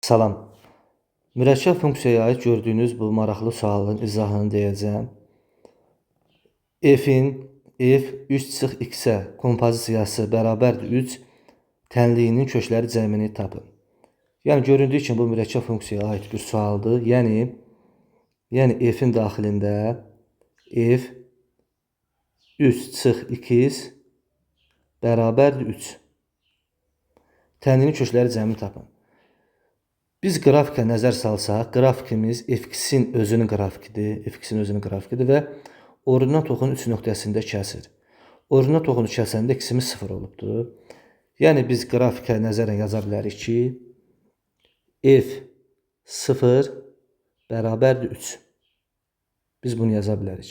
Salam. Mürəkkəb funksiyaya aid gördüyünüz bu maraqlı sualın izahını deyəcəm. F-in f 3 çıx x-ə kompozisiyası bərabərdir 3 tənliyinin kökləri cəmini tapın. Yəni göründüyü kimi bu mürəkkəb funksiyaya aid bir sualdır. Yəni f-in daxilində f 3 çıx x bərabərdir 3. Tənliyinin kökləri cəmini tapın. Biz qrafikə nəzər salsaq, qrafikimiz fx-in özünün qrafikidir, fx-in özünün qrafikidir və ordinat oxunun 3 nöqtəsində kəsir. Ordinat oxunu kəsəndə x-imiz 0 olubdur. Yəni biz qrafikə nəzərən yaza bilərik ki, f 0 bərabərdir 3. Biz bunu yaza bilərik.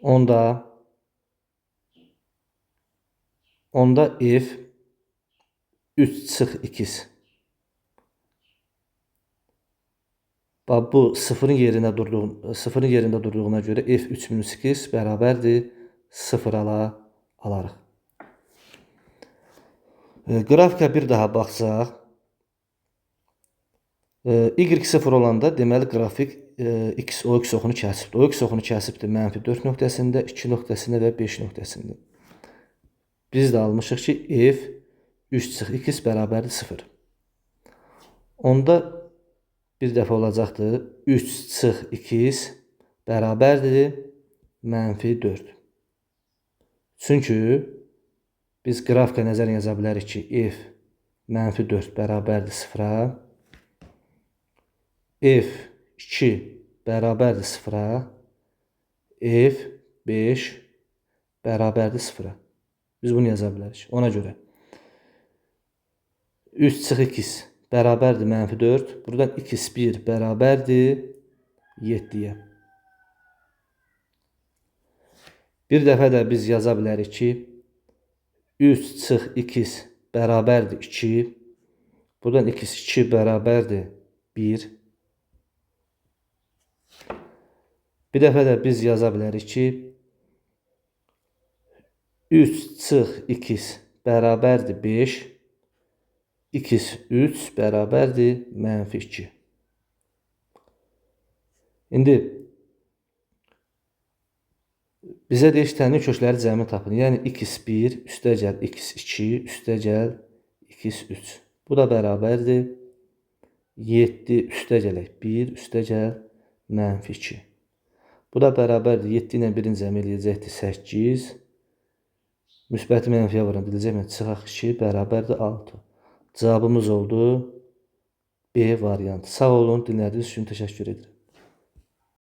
Onda f 3 çıx x. Bax, bu sıfırın yerində durduğuna görə f 3 minus x bərabərdir 0 alarıq. Qrafikə bir daha baxsaq, y 0 olanda deməli qrafik x, o x oxunu kəsibdir. O x oxunu kəsibdir mənfi 4 nöqtəsində, 2 nöqtəsində və 5 nöqtəsində. Biz də almışıq ki, f 3 çıx x bərabərdir 0. Onda bir dəfə olacaqdır 3 çıx x bərabərdir mənfi 4. Çünki biz qrafikə nəzərən yaza bilərik ki, f mənfi 4 bərabərdir 0-a, f 2 bərabərdir 0-a, f 5 bərabərdir 0-a. Biz bunu yaza bilərik. Ona görə 3 çıx x bərabərdir mənfi 4. Buradan x1 bərabərdir 7-yə. Bir dəfə də biz yaza bilərik ki, 3 çıx x bərabərdir 2. Buradan x2 bərabərdir 1. Bir dəfə də biz yaza bilərik ki, 3 çıx x bərabərdir 5. X3 bərabərdir mənfi 2. İndi bizə deyir ki, tənlinin kökləri cəmi tapın. Yəni x1 üstəgəl x2 üstəgəl x3. Bu da bərabərdir 7 üstəgələk 1 üstəgəl mənfi 2. Bu da bərabərdir 7 ilə 1-in cəmi eləyəcəkdir 8. Müsbəti mənfiyə vuran deyiləcək, çıxaq 2 bərabərdir 6. Cavabımız oldu B variantı. Sağ olun, dinlədiyiniz üçün təşəkkür edirəm.